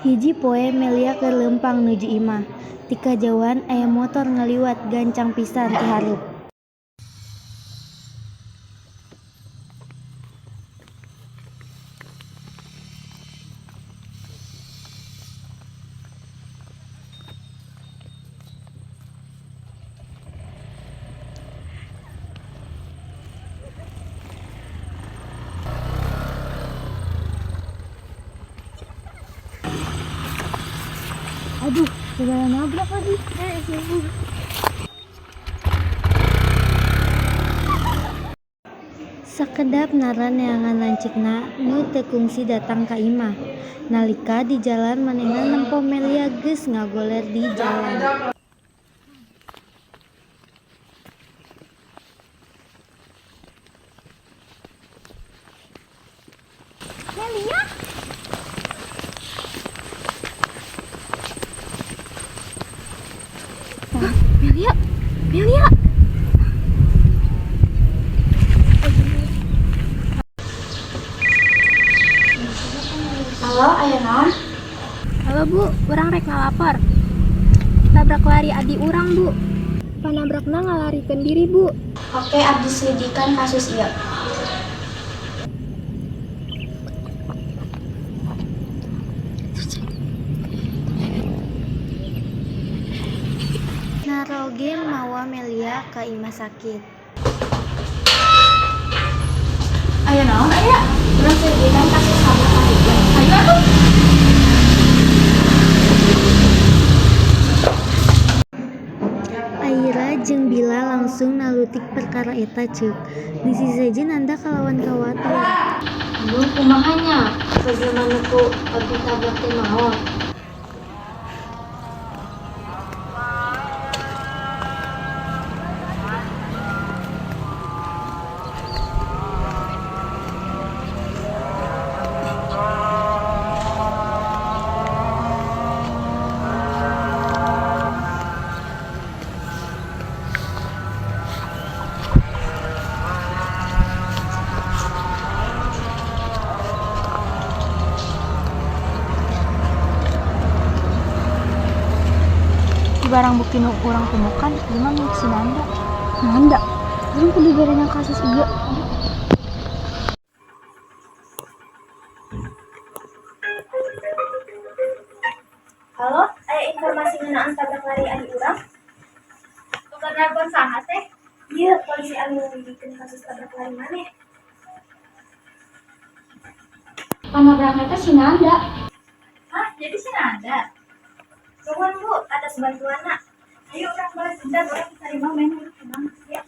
Hiji poe Melia keur leumpang nuju imah. Ti kajauhan aya motor ngaliwat gancang pisan ti hareup. Aduh, segala nabrak lagi. Sakedap Nara neangan lanceukna nu teu kungsi datang ka imah. Nalika di jalan manehna nempo Melia geus ngagoler di jalan. Melia? Hah, Melia? Melia? Halo, aya naon? Halo Bu, urang rek ngalapor. Tabrak lari adi urang, Bu. Panabrakna ngalarikeun diri, Bu. Oke, abdi selidikan kasus ieu. Nara oge mawa Melia ka imah sakit. Aya naon aya? Urang selidikan kasus tabrak lari. Ayo atuh. Aira jeung Bila langsung nalutik perkara eta ceuk. Di sisi sejen Nanda kalawan kawatir. Aduh, kumaha nya? Bagaimana ku abdi tabrak teh maot? Barang bukti nu urang temukan ieu mah milik si Nanda. Nanda? Urang kudu berenang kasus ieu. Halo, aya informasi ngeunaan tabrak lari adi urang? Bukan nelpon saha teh? Ieu polisi anu nyelidikeun kasus tabrak lari maneh. Panabrakna teh si Nanda. Hah, jadi si Nanda? Nuhun Bu atas bantuanna. Ayo urang balas dendam, urang cari main tenang. Ya.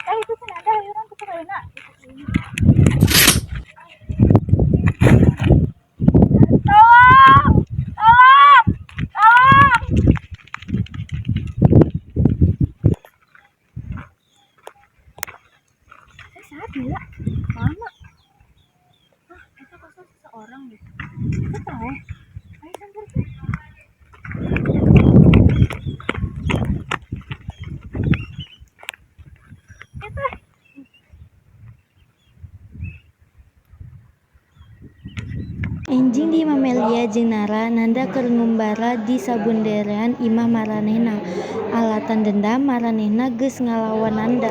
Eh, itu si Nanda, ayo urang tuker ayeuna. Tolong! Tolong! Tolong! Eh, saat gila. Mama. Ah, itu kosong seseorang deh. Itu tahu. Ayo samperin. Itu. Enjing di imah Melia jeung Nara, Nanda keur ngumbara di sabunderean imah maranehna. Alatan dendam maranehna geus ngalawan Nanda.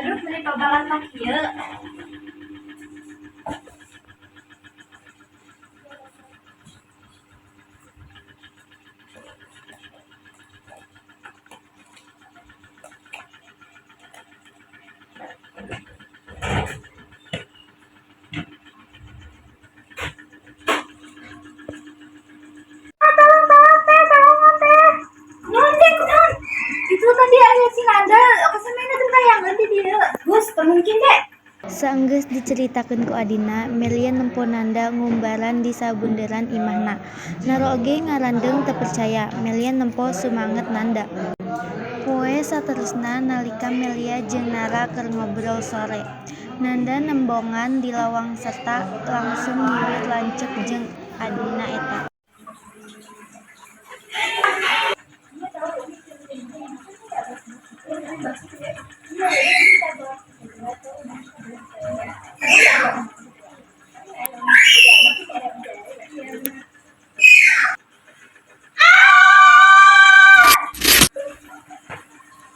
Aduh, meuni pabalan kieu. Tolong, tolong teh, tolongan teh. Naon teh, kunaon? Itu tadi aya si Nanda, kesemena teh tayangan di dieu. Gus, teu mungkin deh. Saenggeus diceritakeun ku adina, Melia nempo Nanda ngumbaran di sabunderan imahna. Nara oge ngarandeng teu percaya, Melia nempo sumanget Nanda. Poe saterusna nalika Melia jeung Nara keur ngobrol sore. Nanda nembongan di lawang sarta langsung nyiwir lanceuk jeung adina eta.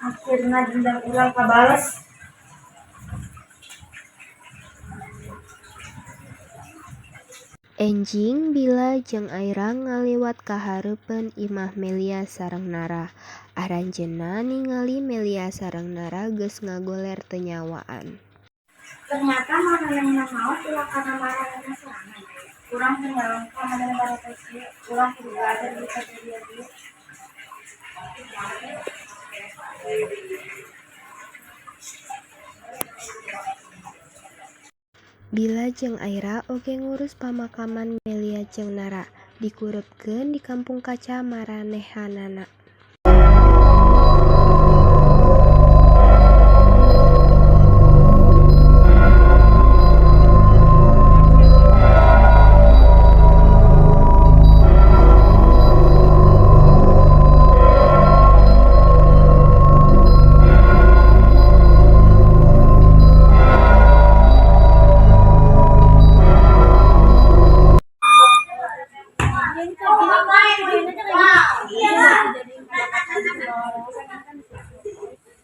Akhirnya dendam urang kabales. Enjing Bila jeung Aira ngaliwat kahareupeun imah Melia sareng Nara. Aranjeunna ningali Melia sareng Nara geus ngagoler teu nyawaan. Ternyata maranehna maot ulah karena maranehna sorangan. Urang teu nyangka manehna bareto kieu. Urang kudu belajar di kejadian ieu. Bila jeung Aira oge ngurus pamakaman Melia jeung Nara. Dikurebkeun di Kampung Kaca maranehanana.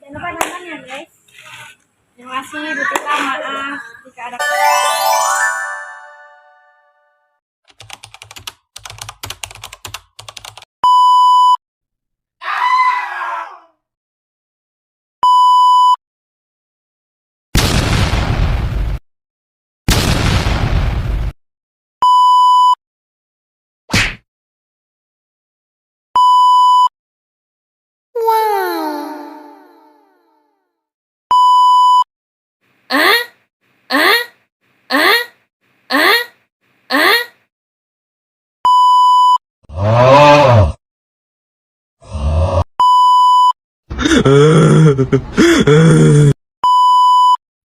Jangan lupa nonton ya, guys. Terima kasih, Bu Tita. Maaf jika ada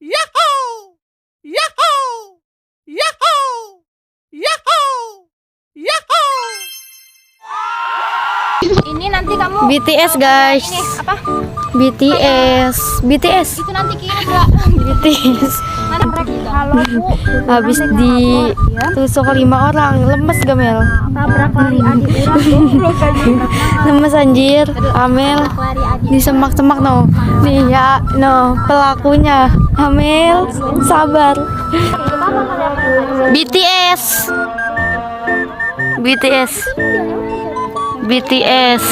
Yahoo! Yahoo! Yahoo! Yahoo! Yahoo! Ini nanti kamu BTS guys. Ini apa? BTS, BTS, Itu nanti kirim enggak? BTS. Mana mereka? Halo, Bu. Habis ditusuk lima orang, lemes gak, Mel? Tabrak lari adik urang. Lemes anjir, Amel di semak-semak no. Nih ya, no pelakunya. Amel, sabar. BTS. BTS. BTS.